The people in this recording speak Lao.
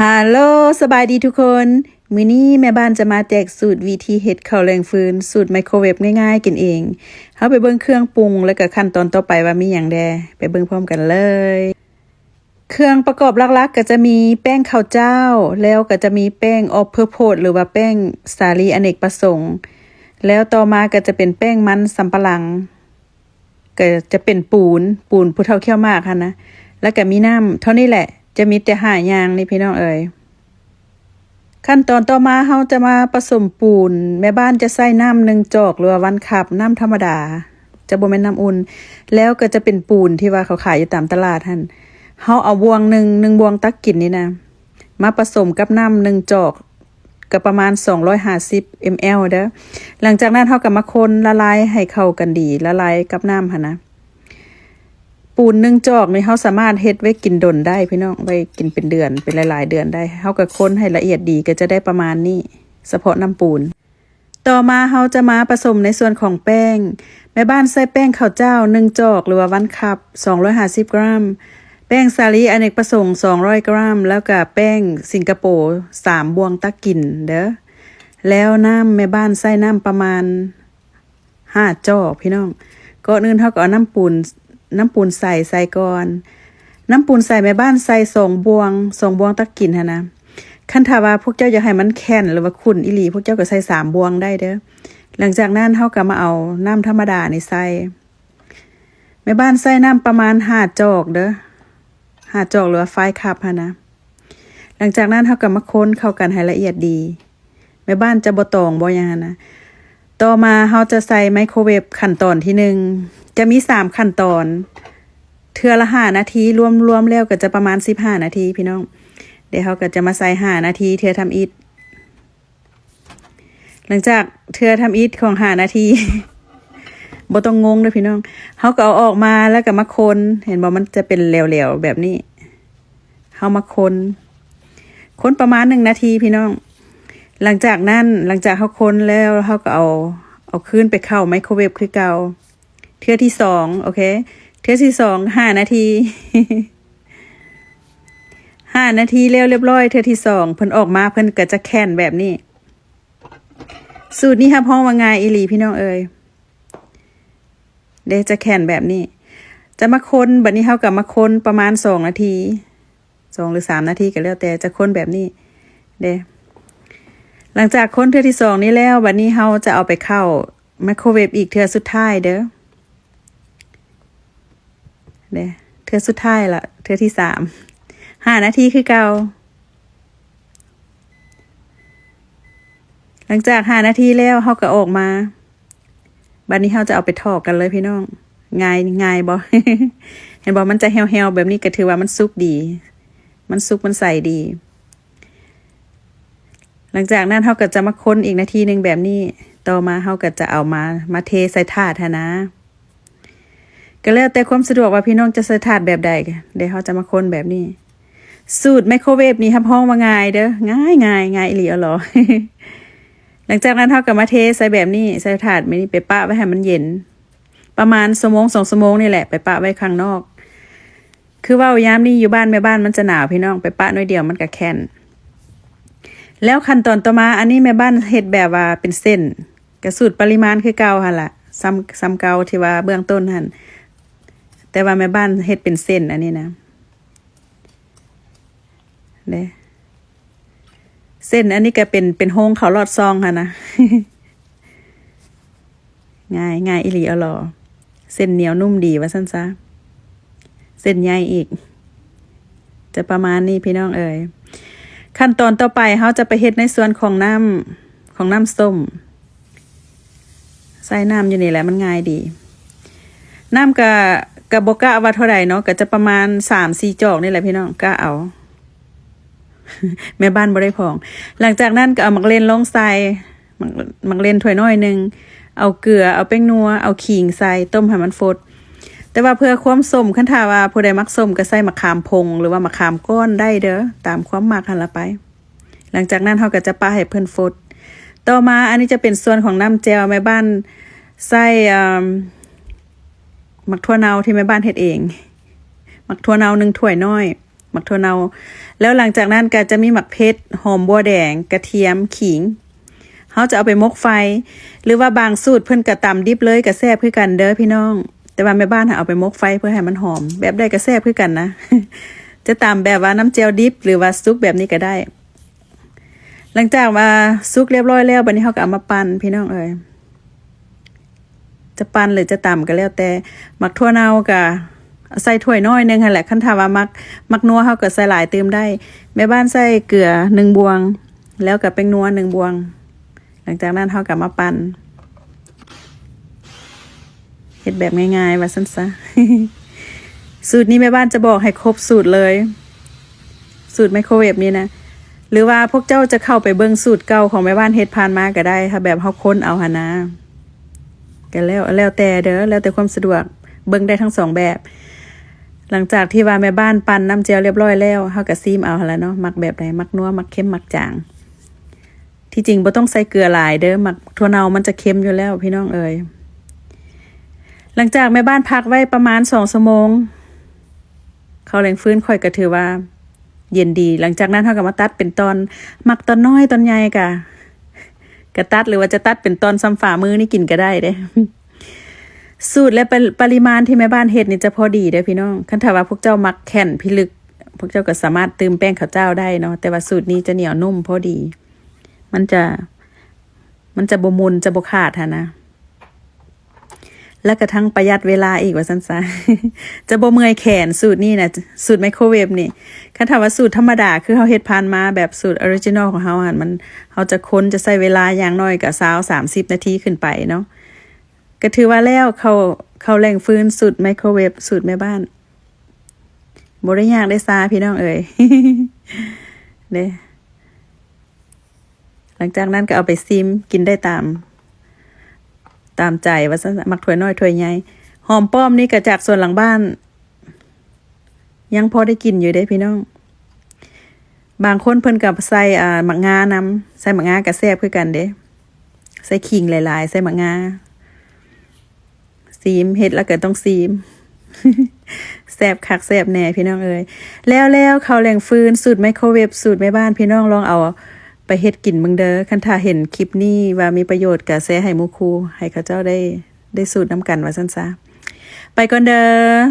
ຮາໂລ ສະບາຍດີທຸກຄົນ. ມື້ນີ້ແມ່ບ້ານຈະມາແຈກສູດວິທີເຮັດເຂົ້າແຫຼງຟືນ ສູດໄມໂຄເວບງ່າຍໆກິນເອງ. ເຮົາໄປເບິ່ງເຄື່ອງປຸງ ແລະກະຂັ້ນຕອນຕໍ່ໄປວ່າມີຫຍັງແດ່. ໄປເບິ່ງພ້ອມກັນເລີຍ. ເຄື່ອງປະກອບຫຼັກໆກະຈະມີແປ້ງເຂົ້າຈ້າວ ແລ້ວກະຈະມີແປ້ງອອບເພີໂພດ ຫຼືວ່າແປ້ງສາລີອະເນກປະສົງ, ແລ້ວຕໍ່ມາກະຈະເປັນແປ້ງມັນສຳປະຫຼັງ. ກະຈະເປັນປູນ ປູນຜູ້ເຖົ້າຂ້ຽວໝາກຫັ້ນນະ ແລ້ວກະມີນ້ຳ. ເທົ່ານີ້ແຫຼະ ຈະມີແຕ່ຫ້າຢ່າງນີ້ພີ່ນ້ອງເອີຍ. ຂັ້ນຕອນຕໍ່ມາເຮົາຈະມາປະສົມປູນ. ແມ່ບ້ານຈະໃສ່ນ້ຳໜຶ່ງຈອກ ຫຼືວ່າວັນຄັບ ນ້ຳທຳມະດາ ຈະບໍ່ແມ່ນນ້ຳອຸ່ນ. ແລ້ວກະຈະເປັນປູນທີ່ວ່າເຂົາຂາຍຢູ່ຕາມຕະຫຼາດຫັ້ນ. ເຮົາເອົາບ່ວງໜຶ່ງ ໜຶ່ງບ່ວງຕັກກິນນີ້ນະ ມາປະສົມກັບນ້ຳໜຶ່ງຈອກ ກໍປະມານສອງຮ້ອຍຫ້າສິບ ml ເດີ. ຫຼັງຈາກນັ້ນເຮົາກໍມາຄົນລະລາຍໃຫ້ເຂົ້າກັນດີ ລະລາຍກັບນ້ຳຫັ້ນນະ. ປູນໜຶ່ງຈອກນີ້ເຮົາສາມາດເຮັດໄວ້ກິນດົນໄດ້ພີ່ນ້ອງ ໄວ້ກິນເປັນເດືອນ ເປັນຫຼາຍໆເດືອນໄດ້. ເຮົາກໍຄົນໃຫ້ລະອຽດດີ ກໍຈະໄດ້ປະມານນີ້ ສະເພາະນ້ຳປູນ. ຕໍ່ມາເຮົາຈະມາປະສົມໃນສ່ວນຂອງແປ້ງ. ແມ່ບ້ານໃສ່ແປ້ງເຂົ້າຈ້າວໜຶ່ງຈອກ ຫຼືວ່າວັນຄັບ ສອງຮ້ອຍຫ້າສິບກຣາມ, ແປ້ງສາລີອະເນກປະສົງ ສອງຮ້ອຍກຣາມ ແລ້ວກະແປ້ງສິງກະໂປ ສາມບ່ວງຕັກກິນເດີ. ແລ້ວນ້ຳ ແມ່ບ້ານໃສ່ນ້ຳປະມານຫ້າຈອກພີ່ນ້ອງ. ກ່ອນອື່ນເຮົາກໍເອົານ້ຳປູນ ນ້ຳປູນໃສໃສ່ກ່ອນ. ນ້ຳປູນໃສແມ່ບ້ານໃສ່ສອງບ່ວງ ສອງບ່ວງຕັກກິນຫັ້ນນະ. ຄັນຖ້າວ່າພວກເຈົ້າຢາກໃຫ້ມັນແຂນ ຫຼືວ່າຂຸ້ນອີ່ຫຼີ ພວກເຈົ້າກໍໃສ່ສາມບ່ວງໄດ້ເດີ. ຫຼັງຈາກນັ້ນເຮົາກໍມາເອົານ້ຳທຳມະດານີ້ໃສ່. ແມ່ບ້ານໃສ່ນ້ຳປະມານຫ້າຈອກເດີ ຫ້າຈອກ ຫຼືວ່າຟາຍຄັບຫັ້ນນະ. ຫຼັງຈາກນັ້ນເຮົາກໍມາຄົນເຂົ້າກັນໃຫ້ລະອຽດດີ. ແມ່ບ້ານຈະບໍ່ຕອງບໍ່ຫຍັງຫັ້ນນະ. ຕໍ່ມາເຮົາຈະໃສ່ໄມໂຄເວບຂັ້ນຕອນທີໜຶ່ງ ຈະມີສາມຂັ້ນຕອນ ເທື່ອລະຫ້ານາທີ ລວມ ລວມແລ້ວກໍຈະປະມານສິບຫ້ານາທີພີ່ນ້ອງ. ແລ້ວເຮົາກໍຈະມາໃສ່ຫ້ານາທີເທື່ອທຳອິດ. ຫຼັງຈາກເທື່ອທຳອິດຂອງຫ້ານາທີ ບໍ່ຕ້ອງງົງເດີພີ່ນ້ອງ. ເຮົາກໍເອົາອອກມາ ແລ້ວກໍມາຄົນ. ເຫັນບໍ່? ມັນຈະເປັນແຫຼວໆແບບນີ້. ເຮົາມາຄົນ ຄົນປະມານໜຶ່ງນາທີພີ່ນ້ອງ. ຫຼັງຈາກນັ້ນ ຫຼັງຈາກເຮົາຄົນແລ້ວ ເຮົາກໍເອົາ ເອົາຄືນໄປເຂົ້າໄມໂຄເວບຄືເກົ່າ ເທື່ອທີສອງ. ໂອເຄ ເທື່ອທີສອງ ຫ້ານາທີ ຫ້ານາທີແລ້ວລຽບຮ້ອຍ ເທື່ອທີສອງ ເພິ່ນອອກມາ ເພິ່ນກໍຈະແຂນແບບນີ້. ສູດນີ້ຮັບຮອງວ່າງ່າຍອີ່ຫຼີພີ່ນ້ອງເອີຍ. ເດ້ ຈະແຂນແບບນີ້ ຈະມາຄົນ. ບັດນີ້ເຮົາກໍມາຄົນປະມານສອງນາທີ ສອງຫຼືສາມນາທີກໍແລ້ວແຕ່ ຈະຄົນແບບນີ້ເດ້. ຫຼັງຈາກຄົນເທື່ອທີສອງນີ້ແລ້ວ ບັດນີ້ເຮົາຈະເອົາໄປເຂົ້າໄມໂຄເວບອີກເທື່ອສຸດທ້າຍເດີ. ເດ້ ເທື່ອສຸດທ້າຍລະ ເທື່ອທີສາມ ຫ້ານາທີຄືເກົ່າ. ຫຼັງຈາກຫ້ານາທີແລ້ວ ເຮົາກໍອອກມາ. ບັດນີ້ເຮົາຈະເອົາໄປຖອກກັນເລີຍພີ່ນ້ອງ. ງ່າຍ ງ່າຍບໍ່? ເຫັນບໍ່? ມັນຈະແຫ້ວໆແບບນີ້ ກໍຖືວ່າມັນສຸກດີ ມັນສຸກ ມັນໃສດີ. ຫຼັງຈາກນັ້ນເຮົາກໍຈະມາຄົນອີກນາທີໜຶ່ງແບບນີ້. ຕໍ່ມາເຮົາກໍຈະເອົາມາ ມາເທໃສ່ຖາດຫັ້ນນະ. ກໍແລ້ວແຕ່ຄວາມສະດວກວ່າພີ່ນ້ອງຈະໃສ່ຖາດແບບໃດ. ເດ ເຮົາຈະມາຄົນແບບນີ້. ສູດໄມໂຄເວບນີ້ຮັບຮອງວ່າງ່າຍເດີ ງ່າຍ ງ່າຍ ງ່າຍອີ່ຫຼີອໍຫຼໍ. ຫຼັງຈາກນັ້ນເຮົາກໍມາເທໃສ່ແບບນີ້ ໃສ່ຖາດແບບນີ້ ໄປປະໄວ້ໃຫ້ມັນເຢັນ ປະມານຊົ່ວໂມງສອງຊົ່ວໂມງນີ້ແຫຼະ ໄປປະໄວ້ຂ້າງນອກ. ຄືເວົ້າຍາມນີ້ຢູ່ບ້ານແມ່ບ້ານມັນຈະໜາວພີ່ນ້ອງ ໄປປະໜ້ອຍດຽວມັນກະແຂນ. ແລ້ວຂັ້ນຕອນຕໍ່ມາ ອັນນີ້ແມ່ບ້ານເຮັດແບບວ່າເປັນເສັ້ນ ກະສູດປະລິມານຄືເກົ່າຫັ້ນລະ ສ່ຳ ສ່ຳເກົ່າທີ່ວ່າເບື້ອງຕົ້ນຫັ້ນ ແຕ່ວ່າແມ່ບ້ານເຮັດເປັນເສັ້ນອັນນີ້ນະ ເດ້. ເສັ້ນອັນນີ້ກະເປັນ ເປັນໂຮງເຂົ້າລອດຊ່ອງຫັ້ນນະ. ງ່າຍ ງ່າຍອີ່ຫຼີອໍຫຼໍ. ເສັ້ນໜຽວນຸ້ມດີວ່າຊັ້ນຊະ ເສັ້ນໃຫຍ່ອີກ. ຈະປະມານນີ້ພີ່ນ້ອງເອີຍ. ຂັ້ນຕອນຕໍ່ໄປເຮົາຈະໄປເຮັດໃນສ່ວນຂອງນ້ຳ ຂອງນ້ຳສົ້ມ. ໃສ່ນ້ຳຢູ່ນີ້ແຫຼະ ມັນງ່າຍດີ. ນ້ຳກະ ກະບໍ່ກະວ່າເທົ່າໃດເນາະ ກະຈະປະມານສາມສີ່ຈອກນີ້ແຫຼະພີ່ນ້ອງ ກະເອົາ. ແມ່ບ້ານບໍ່ໄດ້ພອງ. ຫຼັງຈາກນັ້ນກໍເອົາໝາກເລັ່ນລົງໃສ່ ໝາກ ໝາກເລັ່ນຖ້ວຍນ້ອຍໜຶ່ງ, ເອົາເກືອ ເອົາແປ້ງນົວ ເອົາຂີງໃສ່ ຕົ້ມໃຫ້ມັນຟົດ. ແຕ່ວ່າເພື່ອຄວາມສົ້ມ ຄັນຖ້າວ່າຜູ້ໃດມັກສົ້ມກໍໃສ່ໝາກຂາມຜົງ ຫຼືວ່າໝາກຂາມກ້ອນໄດ້ເດີ ຕາມຄວາມມັກຫັ້ນລະໄປ. ຫຼັງຈາກນັ້ນເຮົາກໍຈະປະໃຫ້ເພິ່ນຟົດ. ຕໍ່ມາອັນນີ້ຈະເປັນສ່ວນຂອງນ້ຳແຈ່ວ ແມ່ບ້ານໃສ່ ເອີ່ມ ໝາກຖົ່ວເນົ່າທີ່ແມ່ບ້ານເຮັດເອງ ໝາກຖົ່ວເນົ່າໜຶ່ງຖ້ວຍນ້ອຍ. ໝາກຖົ່ວເນົ່າ. ແລ້ວຫຼັງຈາກນັ້ນກໍຈະມີໝາກເຜັດ, ຫອມບົ່ວແດງ, ກະທຽມ, ຂີງ. ເຮົາຈະເອົາໄປໝົກໄຟ ຫຼືວ່າບາງສູດເພິ່ນກໍຕຳດິບເລີຍກໍແຊບຄືກັນເດີພີ່ນ້ອງ. ແຕ່ວ່າແມ່ບ້ານເອົາໄປໝົກໄຟເພື່ອໃຫ້ມັນຫອມ. ແບບໃດກໍແຊບຄືກັນນະ. ຈະຕຳແບບວ່ານ້ຳແຈ່ວດິບ ຫຼືວ່າສຸກແບບນີ້ກໍໄດ້. ຫຼັງຈາກວ່າສຸກຮຽບຮ້ອຍແລ້ວ, ບັດນີ້ເຮົາກໍເອົາມາປັ່ນພີ່ນ້ອງເອີຍ. ຈະປັ່ນ ຫຼື ຈະຕຳກໍແລ້ວແຕ່. ໝາກຖົ່ວເນົ່າກໍໃສ່ຖ້ວຍນ້ອຍໜຶ່ງຫັ້ນແຫຼະ. ຄັນຖ້າວ່າມັກ, ມັກນົວເຮົາກໍໃສ່ຫຼາຍຕື່ມໄດ້. ແມ່ບ້ານໃສ່ເກືອໜຶ່ງບ່ວງ ແລ້ວກໍແປ້ງນົວໜຶ່ງບ່ວງ. ຫຼັງຈາກນັ້ນເຮົາກໍມາປັ່ນ. ເຮັດແບບງ່າຍໆ ວ່າຊັ້ນຊະ. ສູດນີ້ແມ່ບ້ານຈະບອກໃຫ້ຄົບສູດເລີຍ, ສູດໄມໂຄຣເວບນີ້ນະ. ຫຼືວ່າພວກເຈົ້າຈະເຂົ້າໄປເບິ່ງສູດເກົ່າຂອງແມ່ບ້ານເຮັດຜ່ານມາກໍໄດ້, ຖ້າແບບເຮົາຄົ້ນເອົາຫັ້ນນະ. ກໍແລ້ວ, ແລ້ວແຕ່ເດີ, ແລ້ວແຕ່ຄວາມສະດວກ, ເບິ່ງໄດ້ທັງສອງແບບ. ຫຼັງຈາກທີ່ວ່າແມ່ບ້ານປັ່ນນ້ຳແຈ່ວຮຽບຮ້ອຍແລ້ວ, ເຮົາກໍຊີມເອົາຫັ້ນລະເນາະ, ມັກແບບໃດ, ມັກນົວ, ມັກເຄັມ, ມັກຈາງ. ທີ່ຈິງບໍ່ຕ້ອງໃສ່ເກືອຫຼາຍເດີ, ໝາກຖົ່ວເນົ່າມັນຈະເຄັມຢູ່ແລ້ວ ພີ່ນ້ອງເອີຍ. ຫຼັງຈາກແມ່ບ້ານພັກໄວ້ປະມານສອງຊົ່ວໂມງ, ເຂົ້າແຫຼງຟືນຂ້ອຍກໍຖືວ່າເຢັນດີ. ຫຼັງຈາກນັ້ນເຮົາກໍມາຕັດເປັນຕອນ, ມັກຕອນນ້ອຍຕອນໃຫຍ່ກະ, ກະຕັດ ຫຼືວ່າຈະຕັດເປັນຕອນສ່ຳຝ່າມືນີ້ກິນກໍໄດ້ເດ້. ສູດ ແລະ ປະ, ປະລິມານທີ່ແມ່ບ້ານເຮັດນີ້ຈະພໍດີເດີພີ່ນ້ອງ. ຄັນຖ້າວ່າພວກເຈົ້າມັກແໜ້ນພິລຶກ, ພວກເຈົ້າກໍສາມາດຕື່ມແປ້ງເຂົ້າເຈົ້າໄດ້ເນາະ, ແຕ່ວ່າສູດນີ້ຈະໜຽວນຸ້ມພໍດີ. ມັນຈະ, ມັນຈະບໍ່ໝຸ່ນ, ຈະບໍ່ຂາດຫັ້ນນະ. ແລ້ວກະທັງປະຢັດເວລາອີກວ່າຊັ້ນຊະ. ຈະບໍ່ເມື່ອຍແຂນສູດນີ້ນະ, ສູດໄມໂຄຣເວບນີ້. ຄັນຖ້າວ່າສູດທຳມະດາ ຄືເຮົາເຮັດຜ່ານມາ ແບບສູດອໍຣິຈິນໍຂອງເຮົາຫັ້ນ, ມັນ, ເຮົາຈະຄົນ, ຈະໃຊ້ເວລາຢ່າງໜ້ອຍກະຊາວ ສາມສິບນາທີຂຶ້ນໄປເນາະ. ກະຖືວ່າແລ້ວ ເຂົ້າ, ເຂົ້າແຫຼງຟືນສູດໄມໂຄຣເວບ ສູດແມ່ບ້ານ. ບໍ່ໄດ້ຍາກໄດ້ຊາ ພີ່ນ້ອງເອີຍ ເດ້. ຫຼັງຈາກນັ້ນກໍເອົາໄປຊີມກິນໄດ້ຕາມ, ຕາມໃຈວ່າຊັ້ນ, ມັກຖ້ວຍນ້ອຍຖ້ວຍໃຫຍ່. ຫອມປ້ອມນີ້ກໍຈາກສວນຫຼັງບ້ານ, ຍັງພໍໄດ້ກິນຢູ່ເດ້ພີ່ນ້ອງ. ບາງຄົນເພິ່ນກໍໃສ່, ອ່າ, ໝາກງານຳ, ໃສ່ໝາກງາກໍແຊບຄືກັນເດ້. ໃສ່ຂີງຫຼາຍໆ, ໃສ່ໝາກງາ. ຊີມ, ເຮັດແລ້ວກໍຕ້ອງຊີມ. ແຊບຄັກແຊບແນ່ພີ່ນ້ອງເອີຍ. ແລ້ວ, ແລ້ວເຂົ້າແຫຼງຟືນສູດໄມໂຄຣເວບ ສູດແມ່ບ້ານ, ພີ່ນ້ອງລອງເອົາໄປເຮັດກິນເບິ່ງເດີ. ຄັນຖ້າເຫັນຄລິບນີ້ວ່າມີປະໂຫຍດ ກໍແຊໃຫ້ໝູ່ຄູ່ ໃຫ້ເຂົາເຈົ້າໄດ້, ໄດ້ສູດນຳກັນວ່າຊັ້ນຊະ. ໄປກ່ອນເດີ.